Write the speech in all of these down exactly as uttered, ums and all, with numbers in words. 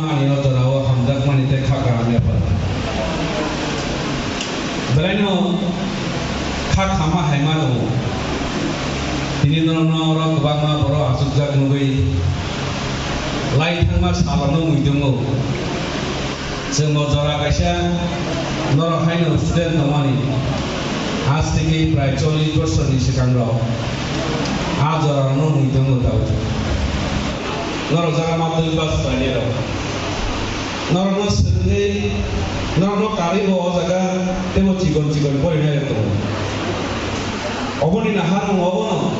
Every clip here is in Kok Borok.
Ani o jorao hamjakmani tei kha kaham yaphar. Belaino kha khama hai mano. Tini norokno oro kwbangma borok achukjak nugwi lai thangma salono muitongo. Chwngbo jora kaisa norok haino student tongmani, aaj theke prai chollish bosorni swkangrok a jorano muitongo tao. Norok jaga matwi bus painirok. Norokno swrwngwi, norokno karwi bo o jaga teibo chikon chikon porinai rok tongo. Oboni naharmung obono.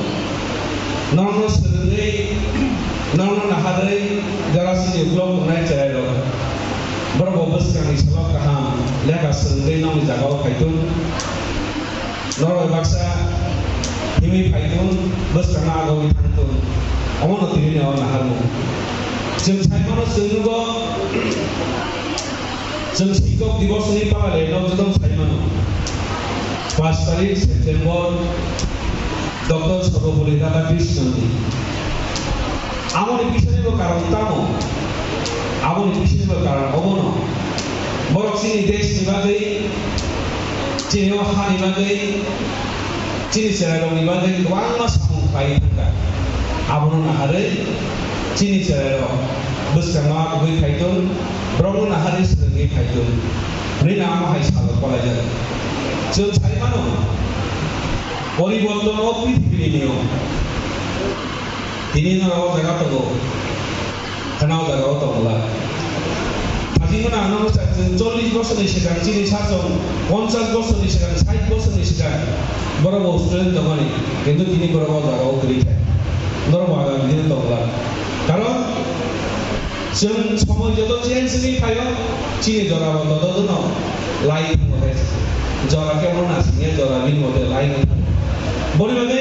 Norokno swrwngwi, norokno naharwi jara chini uklok tongnai cherairok. Borok bo bwskangni salo kaham lekha swrwngwi nokni jagao phaitun. Norok baksa himwi phaitun, bwskangno agogwi thangtun. Omono tini ni o naharmung. Chwng saimano chwng nugo, chwng Sikok Divos ni pala le nok jotong saimano. Pash tarik September, Doctor Sarvepalli Radhakrishnan ni. Aboni bisingni bo karon tamo? Aboni bisingni bo karon obono. Borok chini desh ni bagwi, chini o ha ni bagwi, chini cherairok ni bagwi kwbangma samung khlai thangkha. Abono naharwi chini cherairok bwskango achugwi phaitun, borokno naharwi swrwngwi phaitun. Hwnwi no amo hai salo kwlaijak. Chwng sai mano, poriborton o prithibi ni niyom. Tini no o jaga tongo. Khana o jaga o tongla. Thajingmano ang nono sa, chwng chollish bosorni swkang chini sachwng, ponchash bosorni swkang, sait bosorni swkang borok bo student tongmani, kintu tini borok o jaga o kwrwi kha. Norok bo agam dino tongla. Karon chwng somoi joto change wngwi phaio, chini jora bo joto dino lai thango hai. Jora khe ono nasingya, jora bini mote lai wngwi thango. Boni bagwi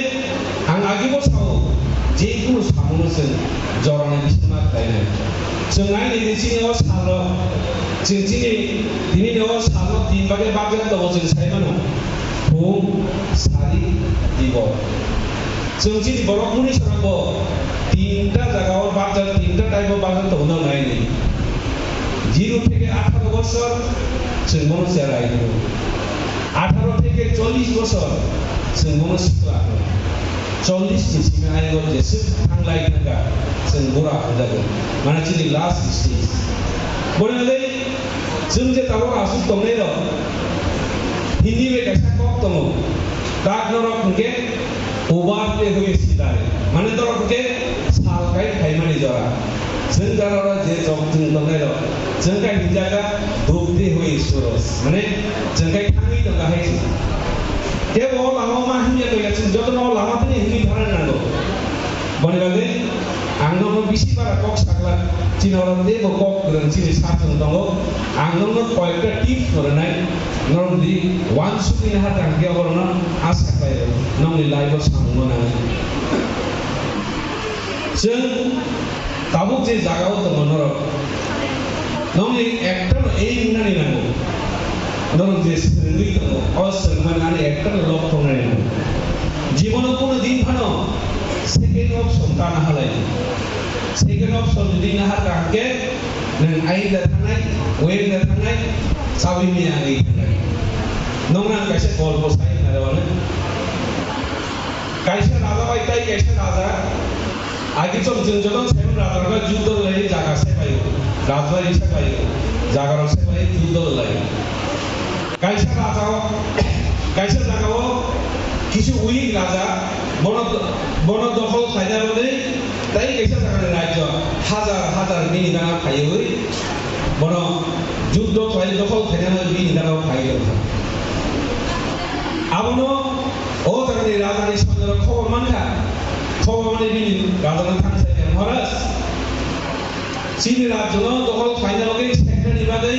ang agi bo sao, je kunu samungno chwng jorani bisingma khlainai. Chwng naini di chini o salo, chwng chini tini ni o salo tin bagwi bajra tongo chwng sai mano. Phung, sari, dibor. Chwng chini borok muni sorok bo tinta jaga o bajra, tinta type o bajra tongo naini. Zero theke atharo bosor chwng bono cherai hino. Atharo theke chollish bosor chwng bono sikla hino. Chollish ni simi ayego jeswk thanglai thangkha chwng bura hwnjago. Mane chini last stage. Boni bagwi chwng je tabuk aswk tongnai rok Hindi bai kaisa kok tongo. Tak norok hwnkhe ubar te hui sidai. Mane norok hwnkhe sal kai phaimani jora. Chwng jora oro je chok chwng tongnai rok. Chwng kai hinjaga duk te hui suros. Mane chwng kai thangwi tongkha hai se. Tebo o lama ma himya tongya chwng jotono o lama tini himwi thana nango. Boni bagwi ang nono bisi bara kok sakla, chini oro teibo kok kwrwng chini sak chwng tongo. Ang nono koyekta tips no rwnai, norok di wansukni naha tang khe oborokno asa khlai rw, nokni life o samung no nangnai. Chwng tabuk je jaga o tongo norok, nokni ekta no aim wngnani nango. Norok je swrwngwi tongo, o swrwngmani ani ekta no lok tongnani nango. Jibono kuno din phano second option ta naha lai. Second option jodi naha kha hwnkhe nwng ain da thangnai, wen da thangnai, chawi miya wngwi thangnai. Nokno ang kaisa golpo sai hwnna rw ano. Kaisa raja bai tai kaisa raja. Agi chwng chwng joto Simon raja rok juddo lai jaga se paio. Rajbari se paio. Jaga rok se paio juddo lai. Kaisa raja o, kaisa jaga o kisu weak raja bono, bono dokhol khlaina bagwi tai kaisa jaga ni rajyo hajar hajar bini gana phaiwi bono juddo khlai dokhol khlaina bagwi bini gana phaiwi tongkha. Abono o jagani rajani soinyorok khobor mankha, khobor mani bini rajano thangsa khe, "Maharaj, chini rajyono dokhol khlaina bagwi seknani bagwi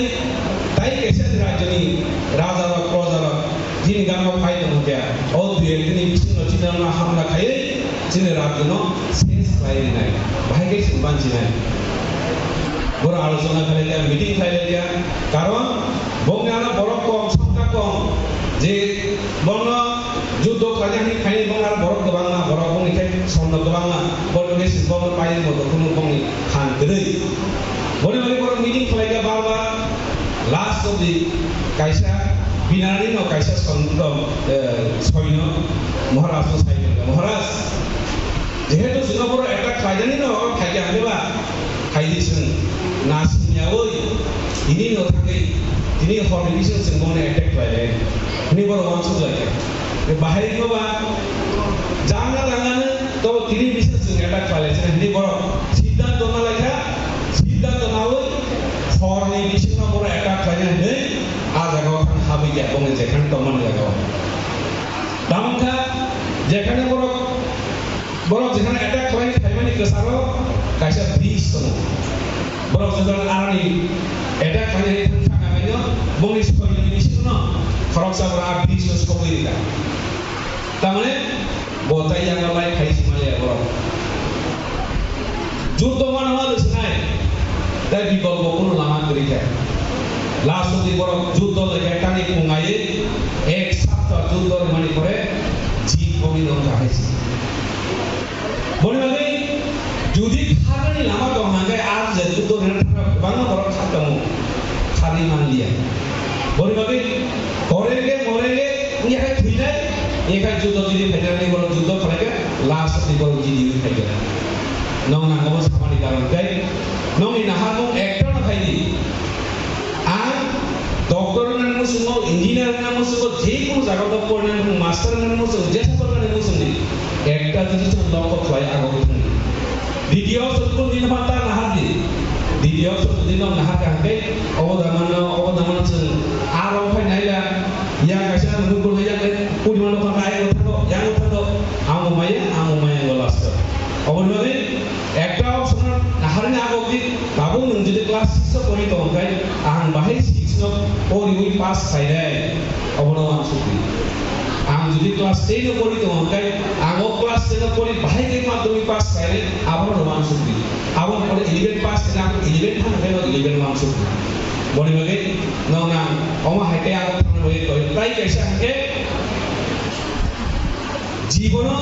tai kaisa rajyoni rajarok, projarok chini gana phai tongo khe, o dui ek dini bisingo chini gana hamla khaiwi chini rajyono ses khlai rinai, bahai khe chwng banchinai." Boro alochona khlai kha, meeting khlai lai kha, karon bongni ano borok kom, songkha kom, je bono juddo khlaina hwnwi khainai bong aro borok kwbangma, borok bongni khe somno kwbangma, borok khe bongno paiyani moto khunu bongni phan kwrwi. Boni bagwi borok Meeting khlaikha bar bar, last of the kaisa binani no kaisa song-, eh, soino Maharaj no sai kha, "Maharaj, jehetu chwngno borok attack khlainani no oro phaikha hwnwi ba, phaidi chwng na siniyawi tini no thangwi tini horni bising chwng bono attack khlainai," hwnwi borok uansuk laikha. Bahai no ba jangna langano to tini bising chwng attack khlainai hwnwi borok siddhanto na laikha. Siddhanto nawi horni bisingo borok attack khlaina hinwi a jagao thang habwi ya, bongni jekhane tongmani jagao. Tamo wngkha jekhane borok, borok jekhane attack khlaina phaimani kwcharo kaisa bridge tongo. Borok jekhane aroni attack khlaina hinwi thang thangkha khaino bongni soini bisingono khoroksa borok a bridge-o sogwi rwkha. Tamani bo tai yang lai khai sima ya borok. Juddo mano ma rwsnai. Tai bikolpo kuno lama kwrwi kha. Last di borok juddo lai khai tani kungai ek sapta juddo mani pore jit bomi no kahai si. Boni bagwi judi kharnani lama tong hangkhe ar je juddo rwna thangna kwbangma borok kha tongo. Kharwi manliya. Boni bagwi korenge morenge wngya khai thwinai, wngya khai juddo judi phaikha, borok juddo khlaikha, last ni borok jidi wngwi phaikha. Nong nangkukmani samani karon khe nongni naharmung ekta no phaidi. Ang doctor wngna muchungo, engineer wngna muchungo, je kunu jaga o porina muchungo, master wngna muchungo, jesa porina muchungdi, ekta jodi chwng nokho khlai abo thangdi. Didi option kunu din pha ta nahardi. Didi option jodi nok nahar kha hwnkhe, obo da mano, obo da mano chwng aro phai naila, yang kaisa nungkul yang kuri mano kha ai thango, yang thango, amo maya, amo maya ngo last. Oboni bagwi ekta option naharni agok di, tabuk nwng jodi class six o pori tong khai, ang bahai six no poriwi pass khainai, obono uansukdi. Ang jodi class ten o pori tong khai, ang o class ten o pori bahai khe madhyamik pass khainai, abono uansukdi. Aboni pore eleven pass khainai, ang eleven thang khai no eleven uansukdi. Boni bagwi nong nang omo hai khe ang thangna bagwi koi, tai kaisa hwnkhe, jibono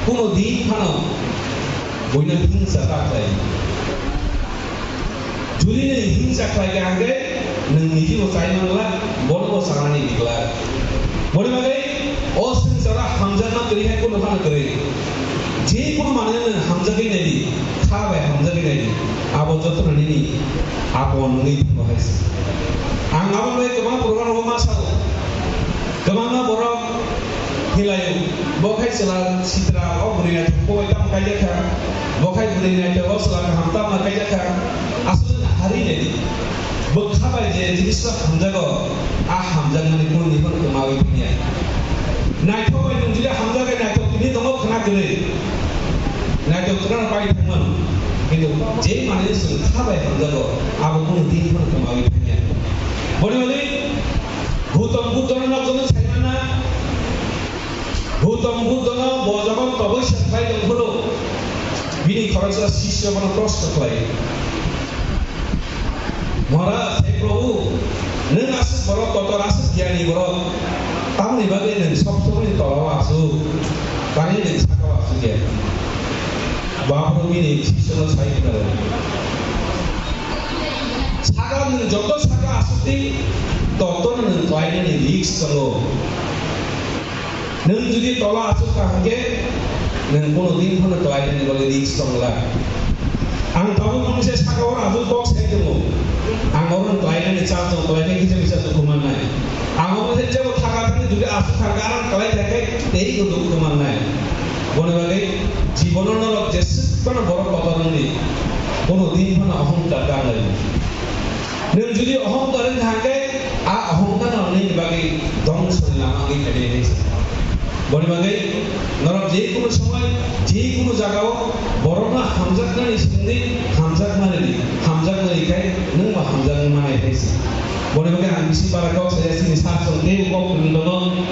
kuno din phano buino hingsa ta khlai. Judi nwng hingsa khlai kha hwnkhe nwng niji bo chai mangla, bono bo chanani bikla. Boni bagwi o swngcharo hamjakma kwrwi hai kuno phano kwrwi. Je kuno manwi nwng hamjagwi naidi, kha bai hamjagwi naidi, abo jotono nini apon wngwi thango hai se. Ang abo bai kwbang program rogo ma sao. Kwbangma borok hilaio, bo khai chwla sitra o bwrwi naithok bo tamo kaijak kha, bo khai bwrwi naithok o chwla kaham tamo kaijak kha, aswk hari le di. Bwkha bai je jinis rok hamjago, a hamjakmani kunu ni phano kwmawi thangya. Naithok bai nwng jodi hamjak bai naithok tini tongo khna kwrwi, naithok kwrwng pai thangmano, kintu je manwi chwng kha bai hamjago, abo kunu din phano kwmawi thangya. Boni bagwi Gautam Buddha no nokjagwi saimana. Gautam Buddha no bo jokhon toboi sa khlai tong phuru bini khoroksa sisyo bono proshno khlai, "Maharaj, he Prabhu, nwng aswk borok kotor, aswk gyani borok, tamoni bagwi nwng sob somoi tolao aswk, tani nwng sakao aswk ya?" Bo aphuru bini sisyo no sai khlai, "Saka nwng joto saka aswk di, totono nwng khlainani risk tongo. Nwng jodi tola aswk kha hwnkhe, nwng kunu din phano khlainani bagwi risk tongla. Ang tabuk nwng se saka o aswk kok sai tongo. Ang oro khlainani chance tong, khlaikhe kisa kisa dukhu mannai. Ang omo se jebo thaka thani jodi aswk thangkha, ang khlai thangkhe tei bo dukhu mannai." Boni bagwi jibono norok jeswk phano borok kotor wngdi, kunu din phano ohongkar da wnglaidi. Nwng jodi ohongkar wngkha hwnkhe, a ohongkar no nini bagwi dongso ni lama wngwi phaidi hinwi sa. Boni bagwi norok je kunu somoi, je kunu jagao borokno hamjaknani simi hamjaknani di, hamjaknani khai nwng bo hamjaknai manai hinwi sa. Boni bagwi ang bisi bara kok saya sini sak song tei kok nwng dono.